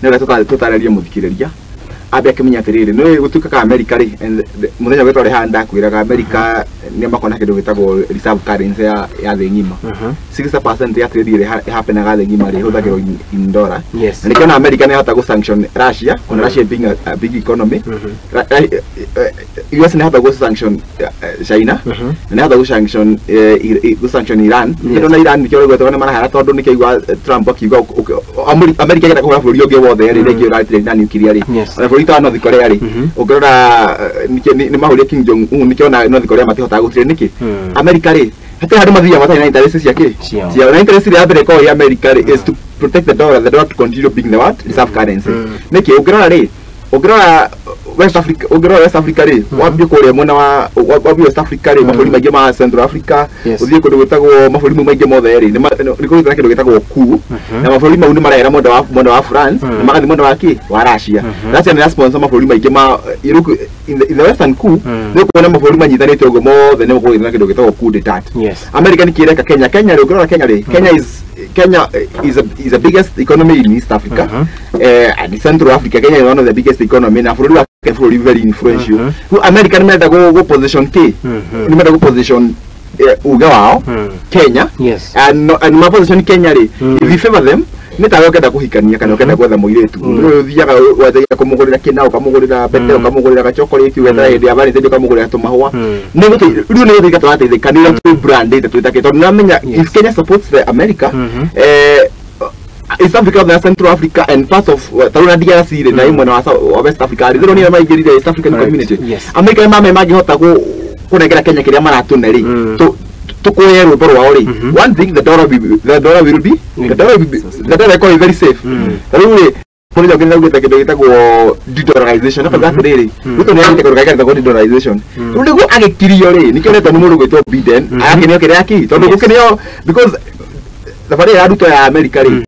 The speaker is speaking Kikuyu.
Nĩ wega tũtarĩrie mũthikĩrĩria ambe akĩmenya atĩrĩrĩ, nĩ gũtuĩkaga America rĩ, and mũthenya ũrĩa twarĩ haha ndakwĩraga America nĩ makona kĩndũ gĩtagwo reserve currency ya thĩ ng'ima. 60% ya trade ĩrĩa ĩhappenaga thĩ ng'ima rĩ, ĩhũthagĩrwo in dollar. Na nĩkĩo na America nĩ ĩhota gũ sanction Russia, kuna Russia being a big economy. US nĩ ĩhota gũ sanction China, na nĩ ĩhota gũ sanction Iran. Kĩndũ na Iran nĩkĩo rĩu nĩ marahara, tondũ nĩkĩo igua Trump akiuga America ĩgenda kũhũra bũrũri ũngĩ wothe rĩ, rĩngĩ ũratrade na nuclear rĩ. Ona bũrũri ta North Korea rĩ, ũngĩrora nĩ mahũrire Kim Jong Un, nĩkĩo ona North Korea matihotaga gũtirĩ nĩkĩ. America rĩ, hatirĩ handũ mathiaga matarĩ na interest cia kĩ? Ciao. Ciao. Na interest ĩrĩa ya mbere ĩkoragwo ya America rĩ is to protect the dollar to continue being the what? Reserve currency. Nĩkĩ ũngĩrora rĩ, ũngĩrora West Africa, ũngĩrora West Africa rĩ, wambie kũrĩa mwena wa wambie West Africa rĩ, mabũrũri maingĩ ma Central Africa, ũthiĩ kũndũ gwĩtagwo mabũrũri mau maingĩ mothe rĩ, nĩ kũgĩte na kĩndũ gĩtagwo coup, na mabũrũri mau nĩ marehera mwena wa France na magathiĩ mwena wa kĩ? Wa Russia. Russia nĩ sponsor mabũrũri maingĩ ma you look in the western coup, nĩ ũkuona mabũrũri manyitanĩte ũguo mothe nĩ kũgĩte na kĩndũ gĩtagwo coup d'etat. America nĩ kĩreka Kenya. Kenya rĩ, ũngĩrora Kenya rĩ, Kenya is the biggest economy in East Africa and Central Africa. Kenya is one of the biggest economy, na bũrũri wa Kenya bũrũri very influential. Rĩu America nĩ menda gũ position kĩ? Nĩ menda gũ position uge wao Kenya. And, no, and ma position Kenya rĩ, if you favor them, nĩ tawe ũkenda kũhikania kana ũkenda gwetha mũirĩtu, rĩu ũthiaga wendagia kũmũgũrĩra kĩna, ũkamũgũrĩra mbete, ũkamũgũrĩra gachocolate, wetha hĩndĩ ya Valentine ũkamũgũrĩra tũmahũa. Nĩ rĩu nĩ gũteithĩka tũrateithĩka nĩ ũrĩa twĩ branded twĩta kĩ, tondũ nĩramenya if Kenya supports the America, East Africa na Central Africa and parts of tarĩu na DRC rĩ, na imwe na wa West Africa rĩ, rĩu nĩ maingĩrire East African Community. America nĩ mame mangĩhota kũnengera Kenya kĩrĩa maratũne rĩ, tukuoye rwĩmbo rwao rĩ, one thing, the dollar will be the dollar will be the dollar ĩkorwo very safe. Rĩu rĩ, mũthenya ũngĩ nĩaugĩte kĩndũ gĩtagwo de-dollarization, akaga atĩrĩrĩ, Ruto nĩagĩte kĩndũ gĩtagwo de-dollarization. Rĩu nĩguo agĩkirio rĩ, nĩkĩo retwo nĩ mũndũ gwĩtwo Biden, agakĩneo kĩrĩa kĩ, tondũ gũkĩneo because thabarĩ ya Ruto ya America rĩ.